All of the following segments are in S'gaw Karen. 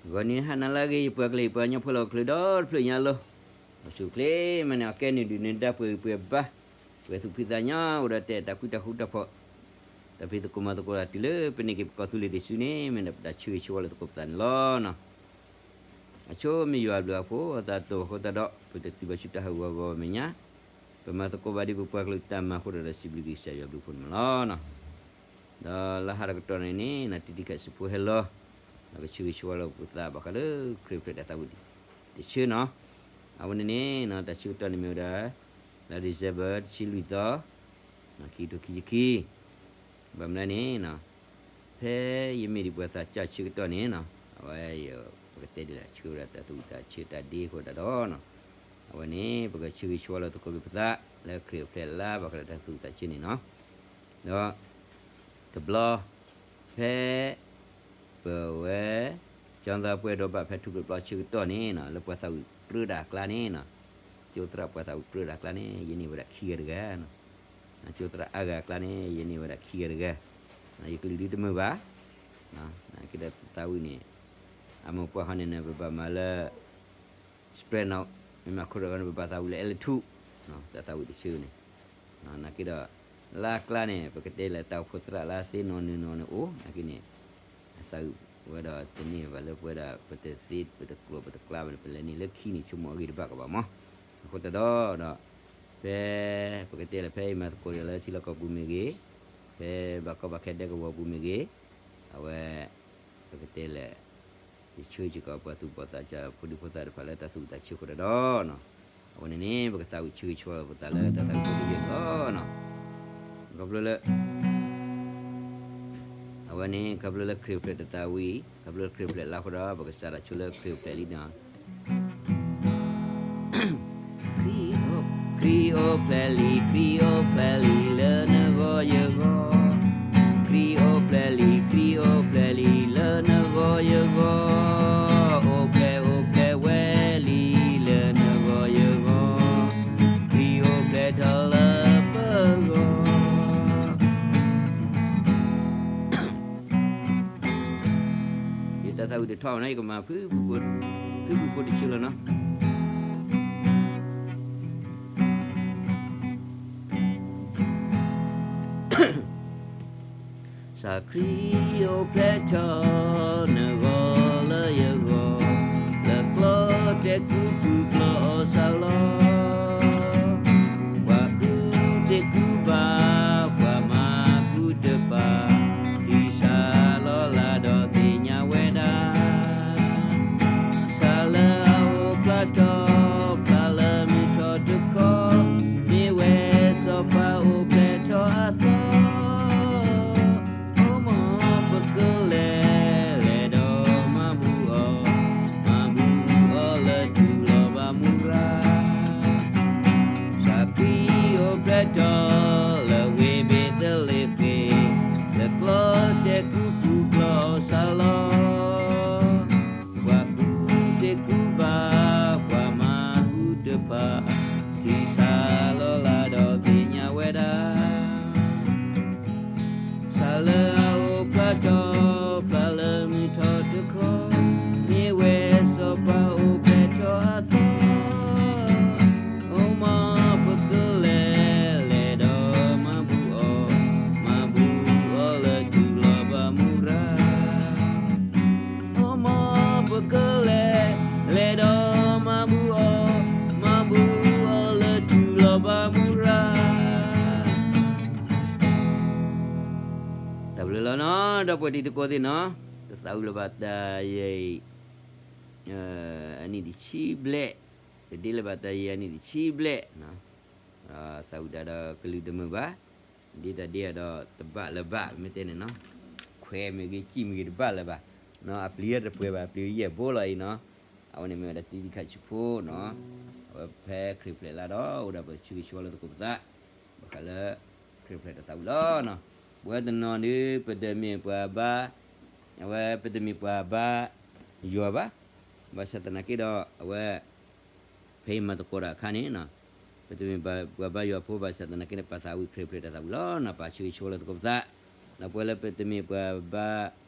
ဂီၤနံၤဟါနၤလၢအဂ့ၤ ယပှၤကလုာ်ယပှၤကညီဖိလၢဟီၣ်ခိၣ်ချၢဒီတဖျၢၣ်ညါလီၤ. အိၣ်ဆူၣ်အိၣ်ချ့မးန့ၣ် အကဲနုာ်ဒုၣ်နုာ်ဒါပှဲၤဂံၢ်ပှဲၤဘါ, ပှဲၤသူၣ်ဖှံသးညီ အိၣ်ဒီးတဲာ်တၢ်ကူတၢ်ဃူတၢ်ဖိး, တၢ်ဖံးသကိးမၤသကိးတၢ်တုၤလၢပန့ၢ်က့ၤပကီၢ်သူလ့ၤဒံးဆူန့ၣ် မ့ၢ်ဒၣ်ပတၢ်ဆၢဂ့ၤဆၢဝါလၢသကိးပသးန့ၣ်လီၤ. အဆိမ့ၢ်ယွၤအဘျုးအဖှိၣ် အသးတိာ်အဃိသတးဒီး ပတတုၤဘၣ်ဆူတၢ်ဟးဂူာ်ဟးဂီၤမဲာ်ညါ, ပမၤသကိးဘၣ်ဒ်ပပှၤကလုာ်တၢ်မၤအဃိဒီး စံးဘျုးက့ၤကစၢ်ယွၤဘျုးဖှိၣ်န့ၣ်မးလီၤ. ဒီးလၢဟါဒီးကတီၢ်န့ၣ်န့ၣ် တံၤတံၤခးစံးဖိဟဲလီၤ, ဒီးကဆၢဂ့ၤဆၢဝါလၢပသးဘၣ်ဃးလၢခရံာ်အိၣ်ဖျဲၣ်တၢ်သးဝံၣ်တဆၢနီၤ. အဝဲန့ၣ်န့ၣ် တၢ်ဆၢကတီၢ်န့ၣ်မ့ၢ်ဝဲဒၣ် လါ December တဆံလွံၢ်သီ, ခံကထိခံဆံခံ, ဘၣ်မနုၤလဲၣ်န့ၣ် ဖဲယမ့ၢ်ဒံးပှၤသးစၢ်ဆၢကတီၢ်န့ၣ် အဝဲ ပကတဲဒ်လဲၣ် ဆှၢဝဲဒၣ်တၢ်သူၣ်ဝံၣ်သးဆၢတၢ်ဒ့အဃိသတးဒီး အဝဲန့ၣ် ပကဆၢဂ့ၤဆၢဝါလၢသကိးက့ၤပသး လၢခရံာ်အိၣ်ဖျဲၣ်လၢဘၣ်ဃးဒီးတၢ်သူၣ်ဝံၣ်သးဆၢန့ၣ်နီၤ. ဒီး တဘျီ ဖဲ ပဝဲ ကၠီသးပှဲၤဒီးဘၣ်ဖဲထူၣ်ဖျိးပျီဆၢကတီၢ်န့ၣ် လၢပှၤသးဝံၣ်ကြၢးတၢ်အကျါန့ၣ် ကၠိသရၣ်ပှၤသးဝံၣ်ကြၢးတၢ်အကျါန့ၣ် ယန့ၢ်ဝဲဒၣ်ခံဂၤတဂၤ, ကၠိသရၣ်အါဂၤအကျါန့ၣ် ယန့ၢ်ဝဲဒၣ်ခံဂၤတဂၤ, ယကလုၢ်ဒုတမုာ်ဘၣ်, ကဒီးသးဝံၣ်န့ၣ် အမိၢ်ပှၢ်ဃီန့ၣ် ပဘၣ်မၤလၢ spread နီၤ, မ့မ့ၢ်ခိၣ်ဒီးန့ၣ် ပဘၣ်သးဝံၣ်လၢ L two, တၢ်သးဝံၣ်တဆၢန့ၣ်, နာ်က့ဒီး လၢအကျါန့ၣ် ပကတဲလၢတၢ်အိၣ်ဖှိၣ်သရၣ်လၢအသ့နီၢ်နုာ်နီၢ်န့ၣ်အိၣ် နာ်က့န့ၣ် အသးဝံၣ်ဝဲဒီးတန့ၢ်ဘၣ်လၢပဝဲဒၣ် ပတသ့ပတကျိၤပတကျါဘၣ်န့ၣ် ပလဲၤန့ၢ်လၢခံန့ၣ် ဆိကမိၣ်အဂ့ၢ်တဘၣ်ကဘၣ်မး, အဃိသတးဒီး ဒီး ဖဲ ပကတဲလၢဖဲအံၤမၤသကိးဒီးလၢထံလီၢ်ကီၢ်ပူၤမ့ၢ်ဂ့ၤ, ဖဲဘၣ်ကီဘၣ်ခဲဒဲကဝီၤပူၤမ့ၢ်ဂ့ၤ, အဝဲ ပကတဲလၢ ယဆၢစ့ၢ်ကီးပှၤသူၣ်ဘီၣ်သးစၢ်ဖိဒံဖိသၣ်တဖၣ်လၢတၢ်သူၣ်ဝံၣ်သးဆၢအဃိဒီး, အဝဲန့ၣ်န့ၣ် ပကသးဝံၣ်ဆၢဂ့ၤဆၢဝါပသးလၢတၢ်သးဝံၣ်ဖိတယုၢ်လီၤ. ခီဖျိလၢ အဝဲန့ၣ် ခီဖျိလၢခရံာ်အိၣ်ဖျဲၣ်တၢ်သးဝံၣ် ခီဖျိလၢခရံာ်အိၣ်ဖျဲၣ်လၢအဃိဒီး ပကစးထီၣ်ဆိလၢခရံာ်အိၣ်ဖျဲၣ်လံနီၤ. ခရံာ်အိၣ်ဖျဲၣ်လံ ခရံာ်အိၣ်ဖျဲၣ်လံလၢနဂီၢ်ယဂီၢ်, ခရံာ်အိၣ်ဖျဲၣ်လံ ခရံာ်အိၣ်ဖျဲၣ်လံလၢနဂီၢ်ယဂီၢ်, အိၣ်ဖျဲၣ်အိၣ်ဖျဲၣ်ဝဲလံလၢနဂီၢ်ယဂီၢ်, ခရံာ်အိၣ်ဖျဲၣ်ထီၣ်လၢပဂီၢ် ယတၢ်သးဝံၣ်တထီၣ်နီၤ ယကမၤဖုၣ်ဖုၣ်ဖိတဆၢလီၤနီၤ. စၢ်ခရံာ်အိၣ်ဖျဲၣ်ထီၣ်နဂီၢ်လၢယဂီၢ်, လၢကျီတဲာ်ကူပူၤကျီၢ်အီၣ်စၢ်လီၤ. ပှၤကူသ့ၣ်ကူဘၣ်, ပှၤမၤကူတပၤ, ထံစၢ်လီၤလးဒီးသ့ၣ်ညါဝဲဒၣ် စၢ်လၢအအိၣ်ဖျါထီၣ်ဖျါလၢမုၢ်ထီၣ်တခီ, မ့ၢ်ဝဲစီၤပၤအိၣ်ဖျဲၣ်ထီၣ်အသီ, အိၣ်မ့ၢ်ပကလဲၤလဲၤဒီးမၤဘူၣ်အီၤ, မၤဘူၣ်အီၤလၢထူလီၤဘၣ်မူရၤ စၢ်ခရံာ်အိၣ်ဖျဲၣ်ထီၣ်လၢဝ့ၢ်ဘ့းသလ့ဃ့ၣ်, လၢကျီတဲာ်ကူပူၤကျီၢ်အီၣ်စၢ်လီၤ. ပှၤကူသ့ၣ်ကူဘၣ်, ပှၤမၤကူတပၤ, ထံစၢ်လီၤလးဒီးသ့ၣ်ညါဝဲဒၣ် စၢ်လၢအအိၣ်ဖျါထီၣ်ဖျါလၢမုၢ်ထီၣ်တခီ, မ့ၢ်ဝဲစီၤပၤအိၣ်ဖျဲၣ်ထီၣ်အသီ, အိၣ်မ့ၢ်ပကလဲၤလဲၤဒီးမၤဘူၣ်အီၤ, မၤဘူၣ်အီၤလၢထူလီၤဘၣ်မူရၤ အိၣ်မ့ၢ်ပကလဲၤလဲၤဒီးမၤဘူၣ်အီၤ, မၤဘူၣ်အီၤလၢထူလီၤဘၣ်မူရၤ တၢ်ဘျုးလီၤနီၤ ဒီပုၢ်ဝဲၢ်တံၤသကိးသ့ၣ်နီၤ, တသးဝံၣ်လၢၤဘၣ်တၢ်ယံာ် အနံၣ်တဆံဘျဲၣ်, တဒ့လၢၤဘၣ်တၢ်ယံာ်အနံၣ်တဆံဘျဲၣ်, သးဝံၣ်တၢ်ဒီးကလုၢ်တမုာ်ဘၣ်, ဒ့တၢ်ဒ့ဒီးတဘၣ်လၢၤဘၣ် မ့ၢ်တဲန့ၣ်နီၤ, ခွဲးမ့ၢ်ဂ့ၤ ကံၣ်မ့ၢ်ဂ့ၤတဘၣ်လၢၤဘၣ်, အပျံၤတပှဲၤဘၣ် အပျံၤယဲၢ်ဘိလီၤအံၤနီၤ, အဝဲန့ၣ်မ့ၢ်ဝဲဒၣ်တံၤတံၤခးဆူဖိနီၤ, အဝဲဖဲခရံာ်ဖျဲၣ်လၢဒီး အိၣ်ဒီးပဆၢဂ့ၤဆၢဝါလၢသကိးပသး ဘၣ်ဃးလၢ ခရံာ်ဖျဲၣ်တၢ်သးဝံၣ်လီၤနီၤ. ပဝဲတနီၤဒုး ပတမ့ၢ်ပှၤဘါ, အဝဲပတမ့ၢ်ပှၤဘါယွၤဘၣ်. ဘၣ်ဆၣ်သနာ်က့ဒီး အဝဲ ဖဲအံၤမၤသကိးတၢ်အခါန့ၣ်နီၤ, ပတမ့ၢ်ပှၤဘါယွၤဖိ ဘၣ်ဆၣ်သနာ်က့န့ၣ် ပသးဝံၣ်ခရံာ်ဖျဲၣ်တၢ်သးဝံၣ်လီၤနီၤ, ပဆၢဂ့ၤဆၢဝါလၢသကိးပသး, ဒီးပဝဲလၢပတမ့ၢ်ပှၤဘါ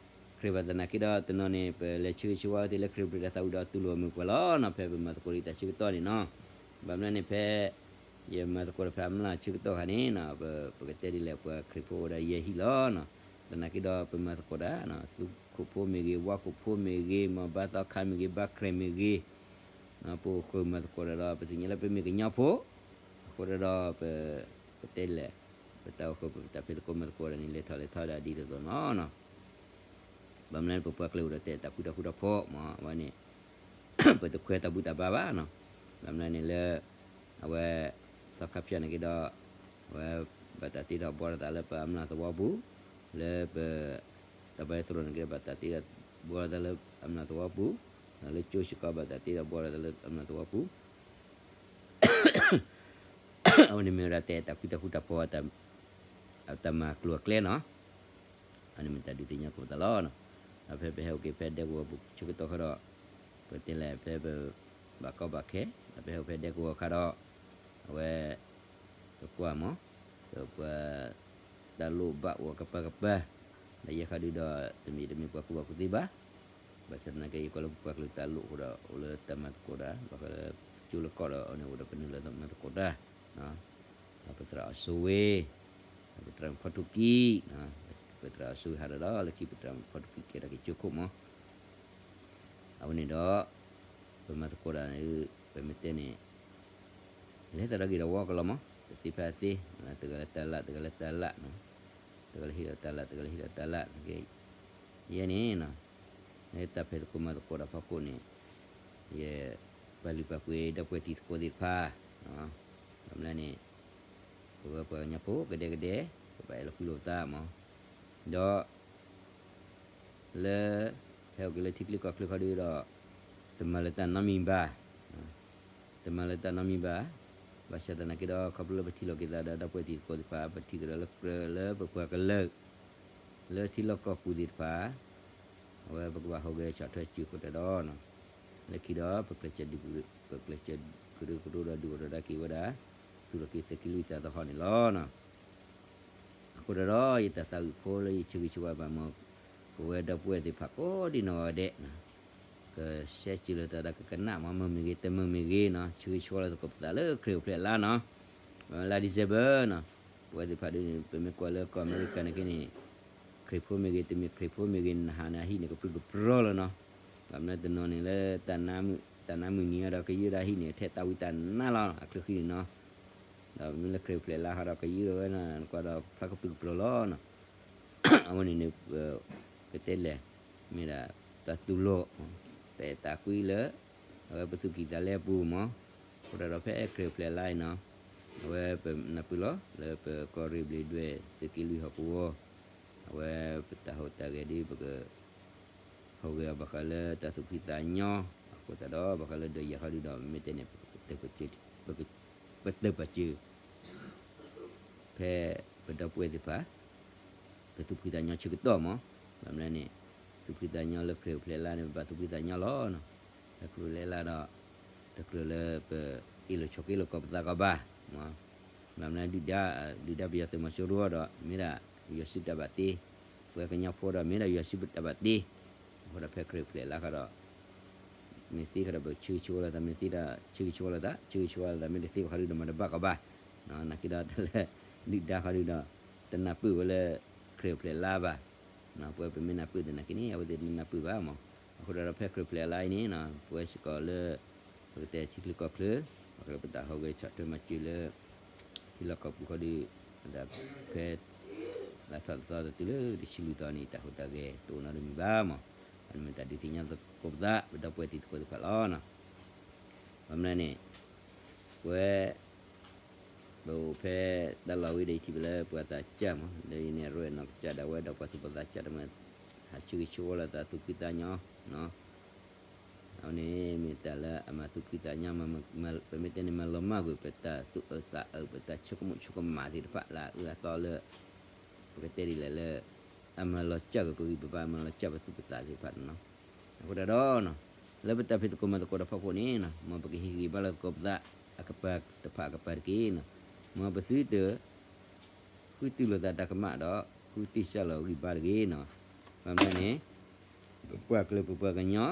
ခရံာ်ဘၣ်သနာ်က့ဒီး တနီၤန့ၣ် ပလဲၤဆၢဂ့ၤဆၢဝါသ့လၢခရံာ်ပူၤဒီးသးဝံၣ်ဒီးတူၢ်လိာ်မုာ်ပှၤလီၤနီၤ. ဖဲပမၤသကိးလံတၢ်ဆၢကတီၢ်န့ၣ်နီၤ, ဘၣ်မနုၤန့ၣ် ဖဲ ယမၤသကိးတၢ်ဖဲအမျၢ်ဆၢကတီၢ်ခါန့ၣ်နီၤ, ပကတဲဒ်လဲၣ် ပှၤခရံာ်ဖိအိၣ်ဝဲဒၣ်ယဲၢ်ဟံၣ်လီၤနီၤ. သနာ်က့ဒီးပမၤသကိးတၢ် သူခိၣ်ဖိမ့ၢ်ဂ့ၤ, ဝါခိၣ်ဖိမ့ၢ်ဂ့ၤ, မ်ဘါသီခါမ့ၢ်ဂ့ၤ, ဘါခရဲၣ်မ့ၢ်ဂ့ၤ, ပအိၣ်ဃုာ်မၤသကိးတၢ်ဒီး ပသ့ၣ်ညါလၢပမ့ၢ်ကညီဖိ, အဃိဒီး ပကတဲဒ်လဲၣ်, ပတၢ်အိၣ်ဃုာ် ပတၢ်ဖံးသကိးမၤသကိးတၢ်န့ၣ် လဲၤထီၣ်လဲၤထီၣ်ဒၣ်ဒ်သိးသိးနီၤ. ဘၣ်မနုၤန့ၣ် ပပှၤကလုာ်အိၣ်ဒီးတဲတၢ်ဃူတၢ်ဖိးတၢ်ဖိးမး အဝဲန့ၣ် ပတခွဲးတၢ်ဘူၣ်တၢ်ဘါဘၣ်နီၤ. ဘၣ်မနုၤန့ၣ်လၢ အဝဲ သီခါဖၠၣ်န့ၣ်က့ဒီး အဝဲ ဘၣ်တၢ်တ့ထီၣ်ဘှီထီၣ်သးလၢပအမျၢ်သဝီပူၤ, လၢပ တၢ်ဘါယွၤသရိာ်န့ၣ်က့ဒီး ဘၣ်တၢ်တ့ထီၣ်ဘှီထီၣ်သးလၢအမျၢ်သဝီပူၤ, လၢကၠိစ့ၢ်ကီး ဘၣ်တၢ်တ့ထီၣ်ဘှီထီၣ်သးလၢအမျၢ်သဝီပူၤ အဝဲန့ၣ်မ့ၢ်ဝဲဒၣ်တဲတၢ်ဃူတၢ်ဖိးတၢ်ဖိး အတၢ်မၤကျိၤအကျဲနီၤ. အန့ၣ်မ့ၢ်တၢ်ဒုးသ့ၣ်ညါကပသးလီၤနီၤ. ဒီးဖဲပဟဲအိၣ်က့ၤဖဲဒဲကဝီၤပူၤဆၢကတီၢ်ခါဒီး ပတဲလဲၣ်ဖဲပ ဘၣ်ကီဘၣ်ခဲ ဒီးပဟဲအိၣ်ဖဲဒဲကဝီၤခါဒီး အဝဲ ပကွၢ်မး ဒီးပှၤ တၢ်လိၣ်ဘၣ်အိၣ်အကပၤကပၤ, ဒီးယဲခါဒုဒီး တမ့ၢ်တမ့ၢ်ပှၤကူၣ်ဘၣ်ကူၣ်သ့ဘၣ်. ဘၣ်ဆၣ်သနာ်က့ ယကွၢ်လၢပပှၤကလုာ်တၢ်လိၣ်အဃိဒီး အိၣ်လၢတၢ်မၤသကိးတၢ် ဘၣ်ဃးလၢကၠိလၢကီၢ်ဒီး အန့ၣ်အိၣ်ဒီးပနုာ်လီၤမၤသကိးတၢ် ဒီးပသရၣ်အီၤစိဝ့, ပသရၣ်ဖီထူကံ, ပသရၣ်အီၤစိဝ့ဟးဒီးဒီး လၢခံပသရၣ်ဖီထူကံကဲထီၣ်က့ၤကၠိခိၣ်မး. အဝဲန့ၣ်ဒီး ပမၤသကိးတၢ် ပမ့ၢ်တဲန့ၣ် လဲၤသးဒီးဂ့ၢ်ဒီးဝီကလီၤမး, တသ့ဖဲအသ့, တဂၤလၢတၢ်လၢ် တဂၤလၢတၢ်လၢ်, တဂၤလၢဟ့ၣ်ဒီးတၢ်လၢ် တဂၤလၢဟ့ၣ်ဒီးတၢ်လၢ်, ယဲန့ၣ် လၢတၢ်ဖံးသကိးမၤသကိးတၢ်ဖီခိၣ်န့ၣ် ယ ပာ်လုၢ်ပာ်ပှ့ၤဒီပုၢ်ဝဲၢ်တံၤသကိးသ့ၣ်တဖၣ်, ဘၣ်မနုၤလဲၣ်န့ၣ် ပဝဲပှၤကညီဖိကဒဲကဒဲ ပဘၣ်အဲၣ်လီၤကွံလိာ်ပသးမး, ဒီး လၢ ဟဲအိၣ်က့ၤလၢထံချၢကီၢ်ချၢခီဒုဒီး တမၤလၢၤတၢ်နီတမံၤဘၣ်, တမၤလၢၤတၢ်နီတမံၤဘၣ်. ဘၣ်ဆၣ်သနာ်က့ဒီး ခီဖျိလၢပထံၣ်လိာ်က့ၤသးဒီးဒီပုၢ်ဝဲၢ်တံၤသကိးသ့ၣ်တဖၣ် ပထံၣ်ကဒီးလၢကြၢးလၢပပှၤကလုာ် လၢထံလီၢ်ကီၢ်ပူၤသ့ၣ်တဖၣ် အဝဲပကဘၣ်ဟူးဂဲၤဆီၣ်ထွဲစုအဃိတၢ်ဒီး လၢခံဒီး ပကျဲးစၢးဒုးကရူၢ် ပကျဲးစၢးကရူၢ်ကရူၢ်ဒီးဒုးအိၣ်ထီၣ်ဒၣ်က့ၤဝဲဒၣ် သူၣ်ထီၣ်က့ၤသုးက့လွံၢ်သးသဟီၣ်န့ၣ်လီၤ. အဃိတၢ်ဒီး ယတၢ်သးဝံၣ်ဖိလၢယဆၢဂ့ၤဆၢဝါဘၣ်မး ပဝဲဒီပုၢ်ဝဲၢ်သ့ၣ်တဖၣ်ကိးဒံနီၢ်ဂၤဒဲး ကဆဲးစၢၤလိာ်သးဒီးကကနၣ်မး မုာ်မ့ၢ်ဂ့ၤ တမုာ်မ့ၢ်ဂ့ၤနီၤ ဆၢဂ့ၤဆၢဝါလိာ်သကိးပသးလၢခရံာ်အိၣ်ဖျဲၣ်လါနီၤ လါ December နီၤ ပဝဲသ့ၣ်တဖၣ်ဒ်န့ၣ် ပမ့ၢ်ကွၢ်လၢကီၢ်အမဲရကၤန့ၣ်က့န့ၣ် ခရံာ်ဖိမ့ၢ်ဂ့ၤ တမ့ၢ်ခရံာ်ဖိမ့ၢ်ဂ့ၤ နဟးနဟံၣ်န့ၣ် ကပြုၢ်ကပြီၤလီၤနီၤ ဘၣ်မနုၤတနီၤန့ၣ်လၢ တၢ်နါမုၣ်နံၤအံၤဒီး ကယုၢ်ဒီးဟံၣ်န့ၣ် ထဲတၢ်ဝံတၢ်နါလီၤ အချၢဃံန့ၣ်နီၤ ဒီးမ့ၢ်လၢခရံာ်အိၣ်ဖျဲၣ်လါဃီဒီး ကယုၢ်ဒီးဝဲနီၤ နကွၢ်ဒီးဖျါကပြုၢ်ကပြီၤလီၤနီၤ အဝဲန့ၣ်န့ၣ် ပကတဲလဲၣ် မ့ၢ်ဒၣ်တၢ်တူၢ်လိာ် တၢ်အဲၣ်တၢ်ကွံလၢ အဝဲပသူၣ်ကံၢ်သးလဲအပူၤမး အဃိတၢ်ဒီးဖဲခရံာ်အိၣ်ဖျဲၣ်လါအံၤနီၤ အဝဲပနၢ်ပၢၢ်လီၤ လၢပကီၢ်ရ့ၣ်ဘျ့းဒွဲၣ် သုးက့လွံၢ်ဟီၣ်ကဝီၤ အဝဲပတၢ်ဟူးတၢ်ဂဲၤဒ်ပက ဟူးဂဲၤအီၤဘၣ်ဃးလၢတၢ်သူၣ်ဖှံသးညီ အဃိသတးဒီး ဘၣ်ဃးလၢဒီးယၤဃီဒုဒီး မ့ၢ်တဲန့ၣ် ပတၢၢ်ပာ်စၢၤ ဖဲပဒီပုၢ်ဝဲၢ်သ့ၣ်တဖၣ် ပသူၣ်ဖှံသးညီဆၢကတီၢ်မး ဘၣ်မနုၤန့ၣ် သူၣ်ဖှံသးညီလၢခရံာ်အိၣ်ဖျဲၣ်လါန့ၣ် ပဘၣ်သူၣ်ဖှံသးညီလီၤနီၤ လၢခရံာ်အိၣ်ဖျဲၣ်လါဒီး တကြၢးလၢပအ့ၣ်လိာ်ဆိးက့လိာ်ကီၢ်ပသးကီးဘၣ် ဘၣ်မနုၤ ဒုၣ်ဒါပယီၤသုးမီၤစိရိၤဒီး မ့ၢ်ဒၣ်ယွၤစုတၢ်ဘၣ်တ့ ပှၤကညီဖိဒီး မ့ၢ်ဒၣ်ယွၤစုတၢ်ဘၣ်တ့ အဃိဒီးဖဲခရံာ်အိၣ်ဖျဲၣ်လါဃီဒီး မ့ၢ်သ့ဃီဒီး ပဆၢဂ့ၤဆၢဝါလိာ်သး မ့ၢ်သ့ဒီး ဆၢဂ့ၤဆၢဝါလိာ်သး ဆၢဂ့ၤဆၢဝါလိာ်သး မ့ၢ်တသ့ဘၣ်ဃီဒုဒီး မၤတဘၣ်ကီးဘၣ် နာ်က့ဒီးတၢ်လၢ ဒုၣ်ဒါဃီဒုဒီး တနၢ်ပၢၢ်ဝဲလၢ ခရံာ်အိၣ်ဖျဲၣ်လါဘၣ် ပဝဲပမ့ၢ်နၢ်ပၢၢ်သနာ်က့န့ၣ် အဝဲသ့ၣ်တနၢ်ပၢၢ်ဘၣ်မး အဃိဒီးဖဲခရံာ်အိၣ်ဖျဲၣ်လါအံၤန့ၣ် ပဝဲစ့ၢ်ကီးလၢ ပကတဲထံချၢကီၢ်ချၢ ပှၤကလုာ်ပတၢ်ဟူးဂဲၤဆီၣ်ထွဲမၤစၢၤလၢ ထံလီၢ်ကီၢ်ပူၤဃီဒု ဒီးဖဲ လါထီၣ်တသီတုၤလၢတဆံလွံၢ်သီန့ၣ် တၢ်ဟူးတၢ်ဂဲၤတအိၣ်နီတမံၤဘၣ်မး အန့ၣ်မ့ၢ်တၢ်ဒုးသ့ၣ်ညါသကိးပသး ပဒီပုၢ်ဝဲၢ်တံၤသကိးသ့ၣ်တဖၣ်လီၤ ဘၣ်မနုၤန့ၣ် ပဝဲ ပအိၣ်ဖဲတၢ်လီၢ်ဝံၤဒီး ယထံၣ်ဘၣ်လၢပှၤသးစၢ်မး လၢယန့ၣ်အရဲၣ်နီၢ်ကစၢ်ဒၣ်ဝဲဒီးပှၤသူၣ်ဘီၣ်သးစၢ်တမံၤ ဟးဆၢဂ့ၤဆၢဝါလိာ်သးသူၣ်ဖှံသးညီ အဝဲန့ၣ်မ့ၢ်တၢ်လၢအမၤသူၣ်ဖှံသးညီ ပမ့ၢ်တဲန့ၣ် မၤလီၤမၢ်ကွံာ်ပတၢ်သူၣ်အၢသးအၢ ပတၢ်ဆိကမိၣ်ဆိကမးသ့ၣ်တဖၣ်လၢအအၢအသီလၢ ပကတဲဒ်လဲၣ်လၢ အမၤလီၤစၢ်ကွံာ်ပဂံၢ်ပဘါ အမၤလီၤစၢ်ပသူၣ်ပသးသ့ၣ်တဖၣ်န့ၣ်လီၤ. အဃိတၢ်ဒီး လၢပတၢ်ဖံးသကိးမၤသကိးတၢ်ဖီခိၣ်န့ၣ် မ်ပကဟ့ၣ်ဂံၢ်ဘါလိာ်သကိးပသး အကပၤတဖၣ်အကပၤတက့ၢ်. မ်ပသုတ ဃုတူၢ်လိာ်သးတၢ်ကမၣ်ဒီး ဃုတ့ၢ်စၢ်လီၤဂံၢ်ဘါတဂ့ၤ. ဘၣ်မနုၤန့ၣ် ပှၤကလုာ်ပပှၤကညီ,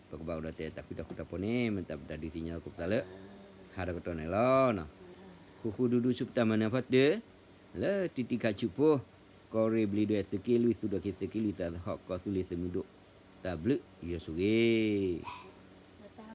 ပကဘၣ်အိၣ်ဒီးတၢ်အဲၣ်တၢ်ကွံတၢ်ဃူတၢ်ဖိးန့ၣ် မ့ၢ်တၢ်ပတၢ်ဒုးသ့ၣ်ညါလီၤကပသးလၢ ဟးဒီးကတီၢ်န့ၣ်လီၤ. ဃူဃူဒူဒူဆူပတၢ်မၤနၢၤဖီတၢၢ်, လၢတံၢ်တံၢ်ခးဆူၣ်ဖိ, ကီၢ်ရ့ၣ်ဘျံးဒွဲၣ်သုးက့လွံၢ် သူၣ်ထီၣ်က့ၤသုးက့လွံၢ်သးသဟီၣ် ကီၢ်သူလ့ၤသုးမုၢ်ဒိၣ်, တၢ်ဘျုးယွၤဆိၣ်ဂ့ၤ.